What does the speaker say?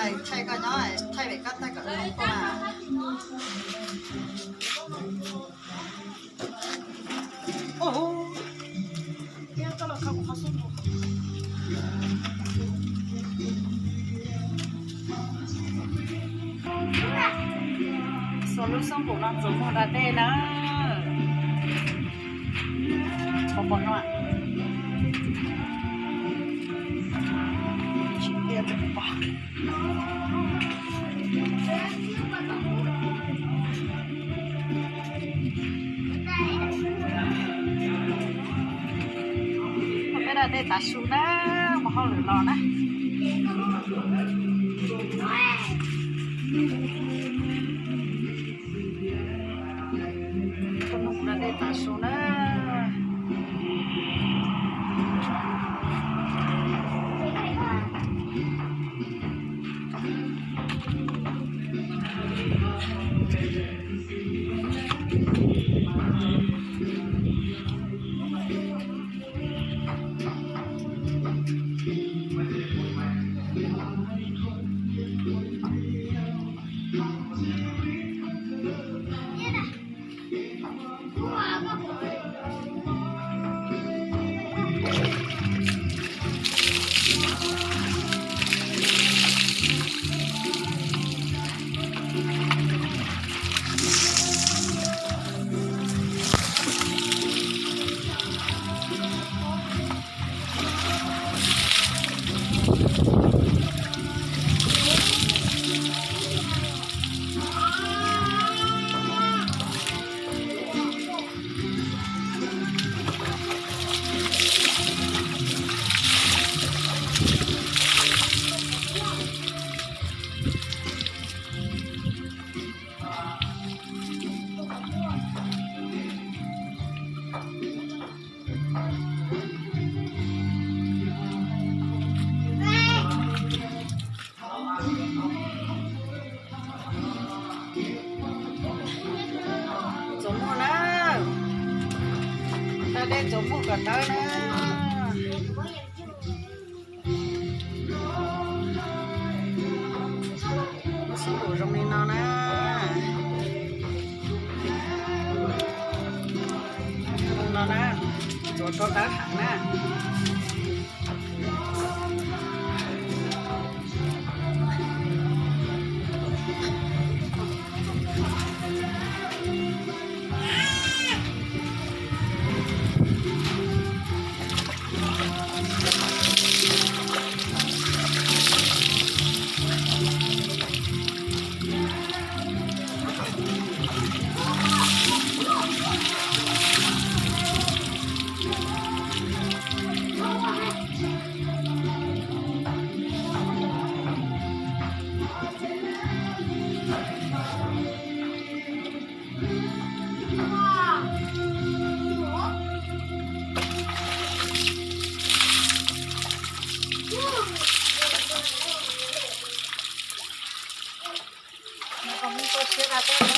Thaij koj nyob, thaij pem koj tag kom zoo tuaj. Xuas lub xab npum no Ntxoov Muag da dej na. Pom pom no. Tsis tiaj pom. Peb da dej tav su na, mus hauj lwm los na. Mus da dej tav su na. Ntxoov Muag na, da dej Ntxoov Muag kom tawv na. Lub xab npum zoo li no na. Zoo no na, ntxuav rau tawv heev na. Nws kom muaj tuaj siab da dej na.